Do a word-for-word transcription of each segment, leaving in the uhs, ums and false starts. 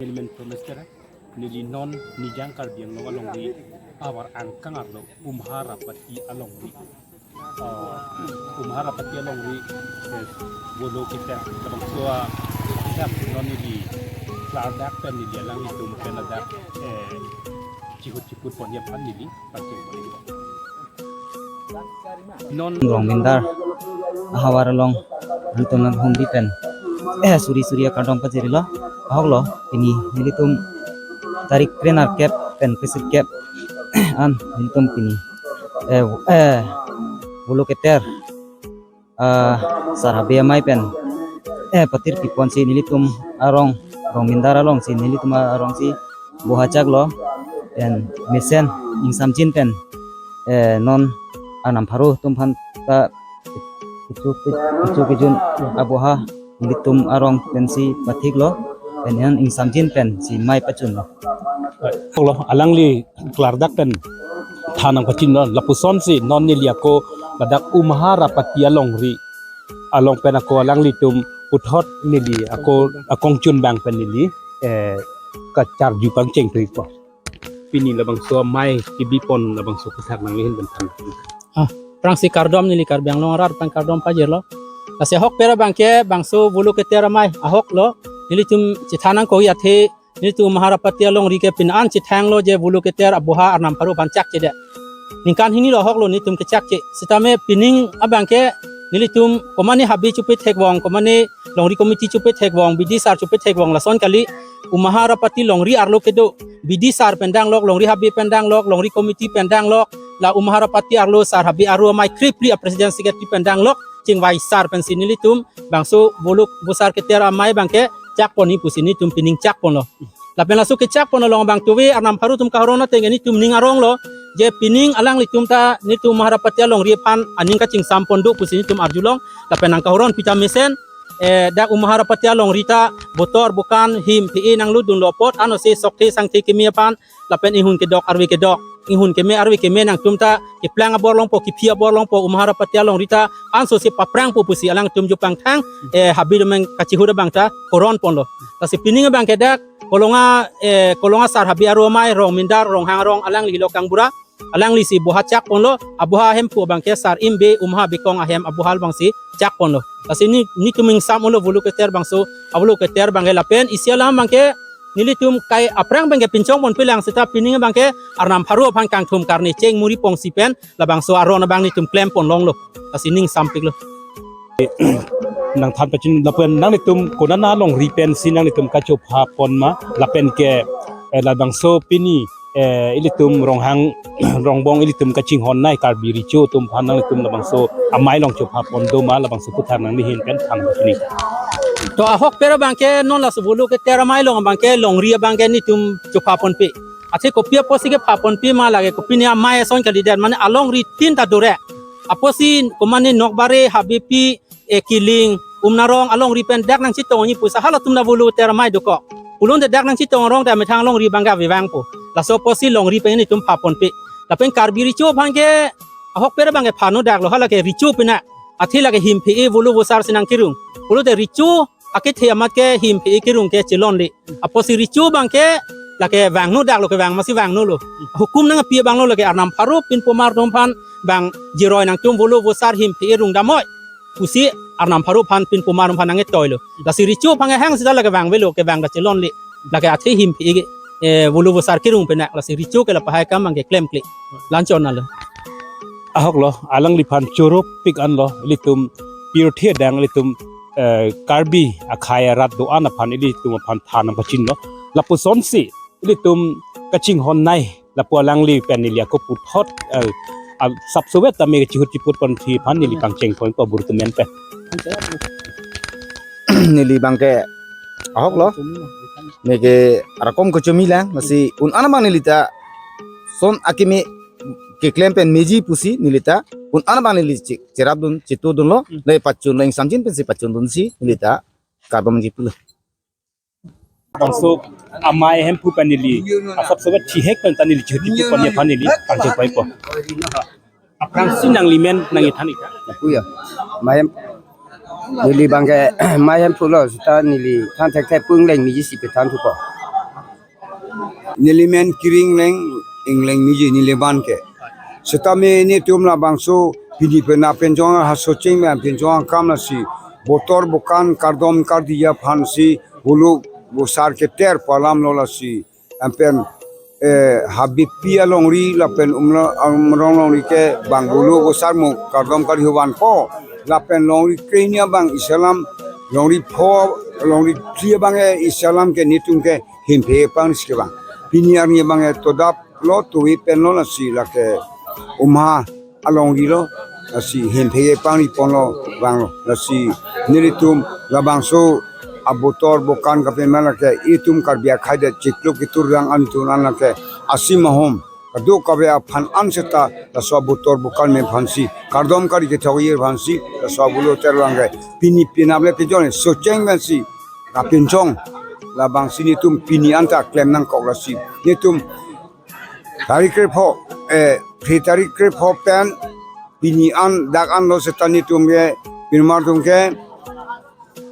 Neli men promise kera, neli non Nijang Karbi Anglong alongri ahavar angkang arlo Umharapati alongri. Ah, Umharapati alongri, eh, Bolo Keter, labangso a, kita non neli klardak pen neli alanglitum pen ladak, eh, chihut chiput ponji aphan neli pangcheng ponji. Non Rongmindar ahavar along nelitum non humri pen, eh, suri suri akardom pajirlo. Ahoklo, pini nelitum tarik krenerkep pen kresirkep an nelitum pini, eh, eh, Bolo Keter, ah, sar habe amei pen, eh, patir piponsi nelitum arong, Rongmindar alongsi nelitum arongsi boha chaklo, pen mesen ingsamjin pen, eh, non Arnam pharo atum aphan ta kecho, kecho kejun aboha nelitum arong pensi pathiklo, pen non ingsamjin pensi mei pachunlo. Ahoklo, alangli klardak pen than nangpachinlo, lapusonsi non neli ako ladak Umharapati alongri along pen ako alanglitum puthot neli ako akongchun abang pen neli, eh, kacharju pangcheng thupo. Pini labangso amei kebipon labangso aputhak nangli ahin pen than. Ah, aphrangsi kardom, neli Karbi Anglong arat aphan kardom pajirlo. Lasi ahokpet abangke bangso Bolo Keter amei ahoklo. Nelitum chethan nangkok athe nelitum Umharapati alongri ke pini an chethanglo je Bolo Keter aboha Arnam pharo aphan chakchedet. Ningkan hini lo ahoklo nelitum kechakche. Sitame pining abangke nelitum komane habe chopethekbom, komane longri committee chopethekbom, B D sar chopethekbom, lason kali. Umharapati longri arlo kedo, B D sar pen danglok, longri habe pen danglok, longri committee pen danglok, la Umharapati arlo sar habe aru amei krepli a president secretary pen danglok, chingvai sar pensi nelitum bangso Bolo Vosar Keter amei abangke chakponji pusi nelitum pining chakponlo. Lapen laso kechakpon along abang tuve Arnam pharo atum kahoron ateng nelitum ning aronglo, je pining alanglitum ta nelitum Umharapati alongri aphan aning kachingsam pon do pusi nelitum arjulong. Lapen nangkahoron pita mesen, eh, dak Umharapati alongri ta botor bokan him phe-e nanglutdunlo apot, anose sokthe sangthe keme aphan, lapen inghun kedok arve kedok, inghun keme arve keme nangtum ta keplang abor longpo, kephi abor longpo, Umharapati alongri ta ansose paprangpo pusi alangtum jupang thang, eh, habe domeng kachihut abang ta horon ponlo. Lasi pining abangke dak Kolonga, eh, Kolonga sar habe aru amei Rongmindar Ronghang arong alanglilo kangbura, alanglisi boha chakponlo, aboha ahemphu abangke sar Imbe Umha Bekong ahem aboha abangsi chakponlo. Lasi ne, nelitum ingsam unlo Bolo Keter bangso, a-Bolo Keter abangke lapen isi alam abangke nelitum kai aphrang abangke pinchong ponpelang seta pining abangke Arnam pharo aphan kangthum karne cheng muri pongsi pen labangso aron abang nelitum klem pon longlo. Lasi ning sampiklo. Nangthan pachin lapen nanglitum konat alongri pensi nanglitum kachopha pon ma lapen ke, eh, labangso pini, eh, ilitum Ronghang Rongbong ilitum kachinghon nei Karbi Recho atum aphan nanglitum labangso amei along chopha pon do ma, labangso aputhak nangli ahin pen than pachin. To ahokpet abangke non laso Bolo Keter amei along abangke longri abangke nelitum chopha ponpe. Athe kopi apotsi kepha ponpe ma, lake kopine amei ason kalidet, mane alongri tin ta dore. Apotsi komane Nokbare, Habepi, eh, Kiling, Umnarong alongri pen dak nangchetongji pusi halatum la Bolo Keter amei dokok. Pulote dak nangchetong arong ta methang alongri abangke avevangpo. Laso apotsi longri pen nelitum pha ponpe. Lapen Karbi Recho abangke ahokpet abangke pha nodaklo, halake Recho pena. Athe lake him phe-e Bolo Vosar si nangkerung. Pulote Recho akethe amat ke him phe-e kerung ke chelonle. Apotsi Recho abangke lake vang nodaklo, kevang masi vang nolo. Hukum nangpi abanglo, lake Arnam pharo pinpomar atum aphan bang jiroi nangtum Bolo Vosar him phe-e rung damnoi pusi Arnam pharo aphan pinpomar atum aphan nangketoilo. Lasi Recho abangke hang seta lake vangvelo, kevang ta chelonle. Lake athe him phe-e, eh, Bolo Vosar kerung pena, lasi Recho ke la pahai akam abangke klemkle. La-anchot nalo. Ahoklo, alangliphan choro pik anlo, ilitum pirthe adang ilitum, eh, Karbi akhei arat do-an aphan ilitum aphan than nangpachinlo. Lapusonsi ilitum kachinghon nei, lapu alangli pen neli ako puthot, eh, a, sapsovet tame kachihut chiput ponji aphan neli pangcheng ponpo bur atum pen. Neli abangke ahoklo, neke arakom kochomi lang, lasi un-an abang neli ta son akimi keklem pen meji pusi neli ta un-an abang neli che-, cherapdun, chetudunlo, le pachunlo, ingsamjin pensi pachundunsi neli ta kardom ji pulo. Bangso amei ahemphu pen neli asapso thihek pen ta neli chuti pu ponji aphan neli pangcheng ponpo. Aphrangsi nangli men nangkethan ik tha. Puya. Amei hem, neli abangke amei hemphulo, seta neli than thekthe pu ingleng mejisi pethan thupo. Nelimen Kiring Leng, Ingleng Miji nelimen ke. Setame netum labangso pini pena penjong ha Socheng me penjong kam lasi botor bokan kardom kardi aphansi bulu bosar keter pu alam lo lasi. Anpen, eh, Habipi alongri lapen Umla-, Umrong longri ke bang bulu bosar mu kardom kardi vanpo. Lapen longri krehini abang isi alam, longri pho, longri phli abang, eh, isi alam ke netum ke hemphe pangri si kevang. Pini arni abang, eh, todap lo tuwi pen lo lasi lake Umha alongri lo, lasi hemphe pangri ponlo vanglo, lasi nelitum labangso abotor bokan kapeman lake itum Karbi akhai det chiklo ketur adang an tun an lake asim ahom kadokave aphan an seta laso abotor bokan me aphansi kardom kardi kethok ir aphansi laso abulo terwang ke pini penap le penjong Socheng pensi kapinchong labangsi netum pini anta klem nangkok lasi netum tarik krepho, eh, phli tarik krepho pen pini an dak an lo seta netum ke pirmar atum ke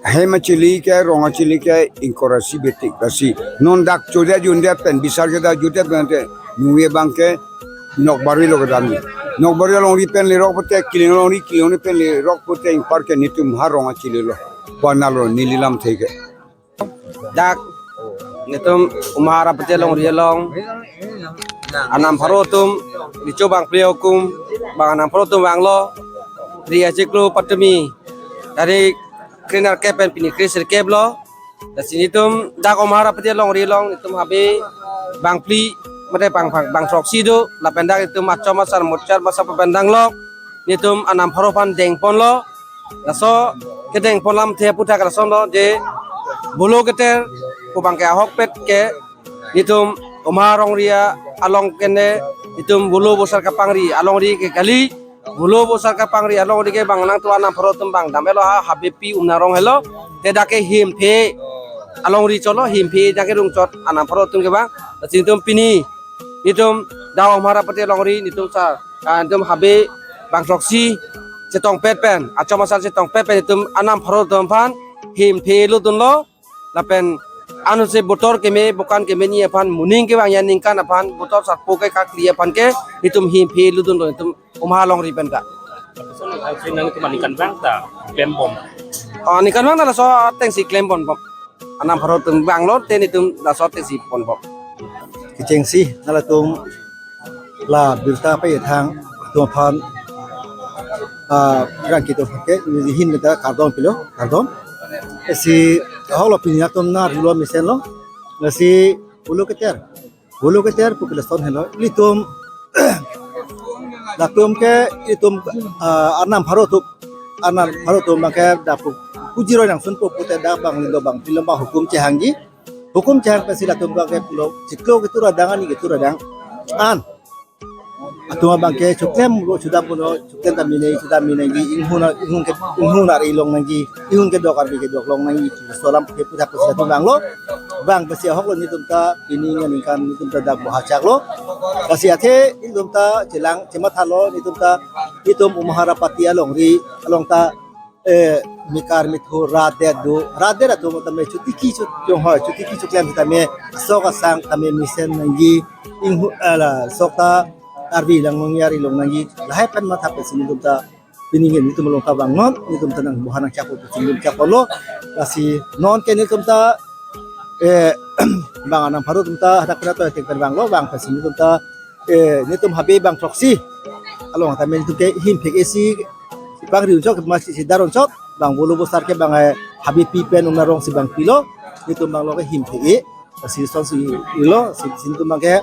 hem achili ke rong achili ke ingkoi ra isi betik lasi non dak chodet jundet pen bisar ke dak jundet pen te nungve abang ke Nokbari lo kedam ni. Nokbari alongri pen lerok pote Kiling alongri, Kiling alongri pen lerok pote ingpar ke netum ha rong achili lo. Pu an lo neli lamthe ke. Dak netum Umha Harapati alongri along anam pharo atum, richo bang phli ahukum, bang anam pharo atum vanglo, phli achiklo patumi, tarik krenerkep pen pini kresirkep lo. Lasi netum dak Umha Harapati alongri along netum habe bang phli, mate bang, bang, bang throksi do, lapen dak netum achom asar muchar masa pependang lo, netum anam pharo aphan dengponlo. Laso kedengpon lamthe aputhak lason lo je bulu keter pu abang ke ahokpet ke netum Umha alongri along kene netum bulu bosar kapangri alongri ke kali, bulu bosar kapangri alongri ke bang nangtum anam pharo atum bang dam-et lo ha Habipi Umnarong helo, te dak ke hemphe alongri chotlo, hemphe dak ke rung chot anam pharo atum ke bang. Lasi netum pini netum dak Umha Harapati alongri netum sa, ah, netum habe bang throksi chetongpet pen, achom asar chetongpet pen netum anam pharo atum aphan hemphe lutdunlo. Lapen anutsi botor keme bokan keme ni aphan moning kevang ya ningkan aphan botor sarpo ke kakli aphan ke netum hemphe lutdunlo netum Umha alongri pen ta. Nangtum aningkanvang ta klembom. Oh, aningkanvang ta laso atengsi klembom bom. Anam pharo atum vanglo te netum laso atengsi ponbom. Kechengsi nangtum la birta pethang atum aphan, ah, rang kitu ke, neli ahin ta kardom pilo, kardom. Lasi ahok lo pini atum na rulo mesen lo. Lasi bulu keter. Bulu keter pu ke lason helo. Ilitum, latum ke ilitum, ah, anam pharo atum, anam pharo atum abang ke dak pu kujiroi nangsun pu pute dak bang lindo bang phli lo bang hukum chehangji. Hukum chehang pensi latum abang ke pulo chiklo ketur adang ani ketur adang an atum abang ke choklem lo sudah puno choklem ta mine sudah mine ji inghun inghun ke inghun ari long nangji inghun kedok arve kedok long nangji laso alam ke puthak puthak atum vanglo bang pensi ahok lo netum ta pini aningkan netum ta dak bohachak lo. Lasi athe netum ta chelang chematha lo netum ta netum Umha Harapati alongri along ta eh, mikar mithu rat det do, rat det atum tame chotiki chot-, chonghoi, chotiki choklem tame, sok asang tame mesen nangji, inghu, ala, sok ta arve lang nangji, ari long nangji, lahai pen matha pensi netum ta, pini netum along ta vang non, netum ta nang boha nangchak pu pensi netum chak lo, lasi non ke netum ta, eh, bang anam pharo atum ta, hadak kena to tek pen vanglo, bang pensi netum ta, eh, netum habe bang throksi along tame netum ke hemphe isi pangri unchok, masi si dar unchok, bang bulu bosar ke bang, eh, Habipi pen Umnarong si bang pilo, netum bang lo ke hemphe, si son si ilo, si, si netum bang ke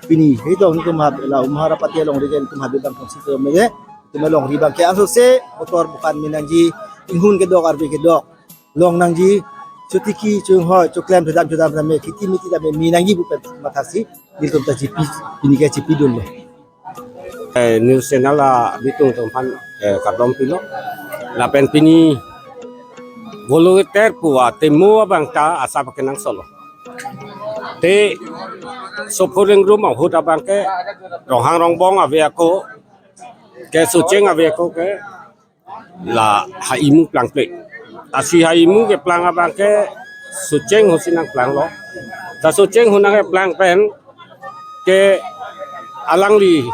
pini, itu netum hab-, la Umha Harapati alongri ke netum habe bang throksi to mene, netum alongri bang ke asose, botor bokan me nangji, inghun kedok arve kedok long nangji, chotiki chonghoi, choklem chodam chodam tame, kheti miti tame me nangji pu pen mathasi, netum ta chipi, pini ke chipidunlo. Eh, news channel abitung atum aphan, eh, kardom pilo. Lapen pini bulu keter pu atemu abang ta asap kenangsot lo. Te Sophu Lengrum ahut abang ke Ronghang Rongbong ave ako, ke Socheng ave ako ke la ha imu plangple. Lasi ha imu keplang abang ke Socheng ahutsi nangplanglo. Ta Socheng ahut nangkeplang pen Ke alangli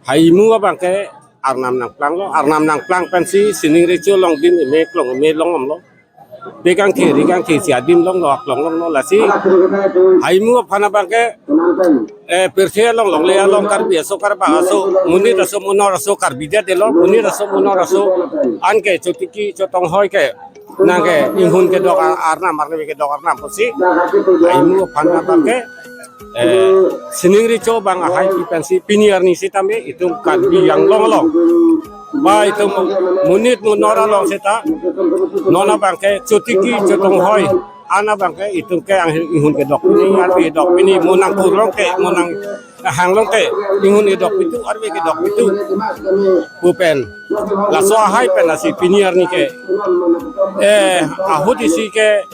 haimu abangke arnam nangplanglo, arnam nangplang pensi sining recho along dim eme klong eme longdamlo. Pe kangthi ri kangthi si adim longlo, aklong longlo, lasi haimu aphan abangke, eh, pirthe along longle along Karbi aso, Karbak aso, monit aso, monor aso, Karbi det delo, monit aso, monor aso, anke chotiki chotong hoi ke nangke inghun kedok ar-, arnam, arnam kedok arnam pusi haimu aphan abangke, eh, sining recho abang ahai pi pensi pini arni sitame itum Karbi Anglong along ba itum monit monor along seta non abangke chotiki chotong hoi an abangke itum ke ang inghun kedok pini, arve kedok pini, mo nangkur longke, mo nanghang longke inghun kedok pitu, arve kedok pitu pu pen, laso ahai pen lasi pini arni ke, eh, ahut isi ke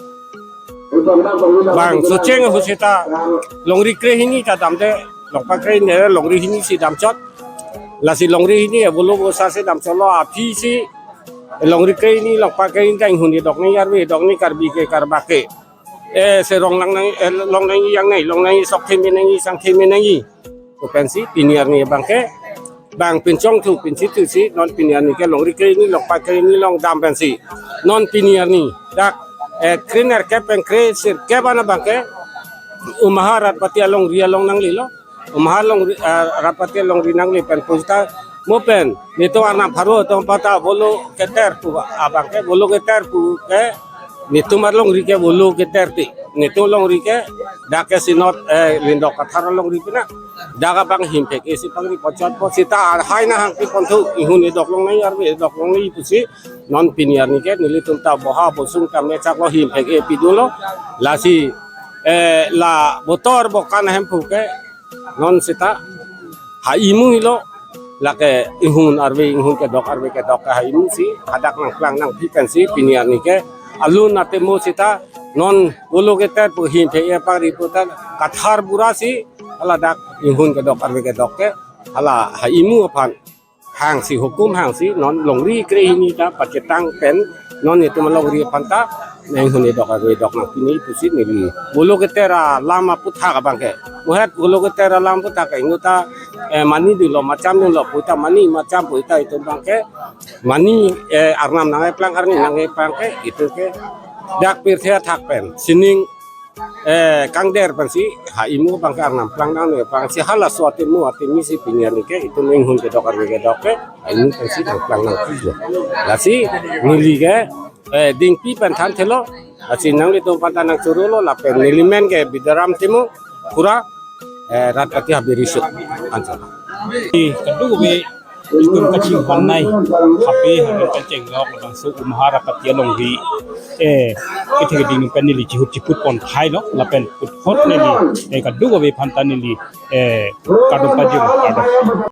bang socheng ahut seta longri kre hini ta damde, longpak kre hini, longri hini si damchot. Lasi longri hini e bolo bosa si damchotlo, aphi si longri kre hini, longpak kre hini ta inghun kedok nangji, arve kedok nangji, Karbi ke Karbak ke, eh, se rong lang nang, eh, long nangji, yang nangji, long nangji, sok theme nangji, sang theme nangji pu pensi pini arni abangke bang pinchong thu, pinsi thu si non pini arni ke longri kre hini, longpak kre hini along dam pensi non pini arni dak, eh, krenerkep pen kresirkep an abangke Umha Ratpati alongri along nanglelo. Umha longri, eh, Ratpati alongri nangle pen pu seta mo pen netum arnam pharo atum aphan ta bolo keter pu abangke, bolo keter pu ke netum alongri ke bolo keter ti, netum longri ke dak ke Sinot, eh, Lindok Kathar alongri pina dak abang himphek isi pangri ponchotpo seta ahai nanghangpi ponthu, inghun kedok long nangji, arve kedok long nangji pusi non pini arni ke nelitum ta boha bosung ta mechaklo, himphek e pidunlo. Lasi, eh, la botor bokan ahemphu ke non seta haimu helo, lake inghun arve, inghun kedok arve kedok ke haimu si hadak nangplang nangphi pensi pini arni ke alun atemo seta non bolo keter pu himphek e pangri pu ta Kathar bura si hala dak inghun kedok arve kedok ke hala haimu aphan hangsi, hukum hangsi non longri kre hini ta paketang pen non netum alongri aphan ta inghun kedok arve kedok nangpiniji pusi neli bolo keter alam aputhak abangke, muhet bolo keter alam aputhak ke inut ta, eh, mani dunlo, macham dunlo pu ta, mani macham pu ta itum abangke mani, eh, arnam nangkeplang, arni nangkeplang ke itum ke dak pirthe athak pen sining, eh, kangder pensi haimu abangke arnam plang nangne pensi halaso atemo atemi si pini arni ke itum inghun kedok arve kedok ke haimu pensi nangplang nangpilo. Lasi neli ke, eh, dingpi pen thanthelo, lasi nanglitum aphan ta nangchorolo lapen neli men ke Bidaram Timung, Khura, eh, Ratpati Habe Riso anchot. Kadokave itum kachinghon nai, Habe Habe kachinghon labangso Umha Ratpati alongri, eh, kethe keding pen neli chihut chiput pon thailo lapen puthot neli, eh, kadokave aphan ta neli, eh, kardom pajir, kardom.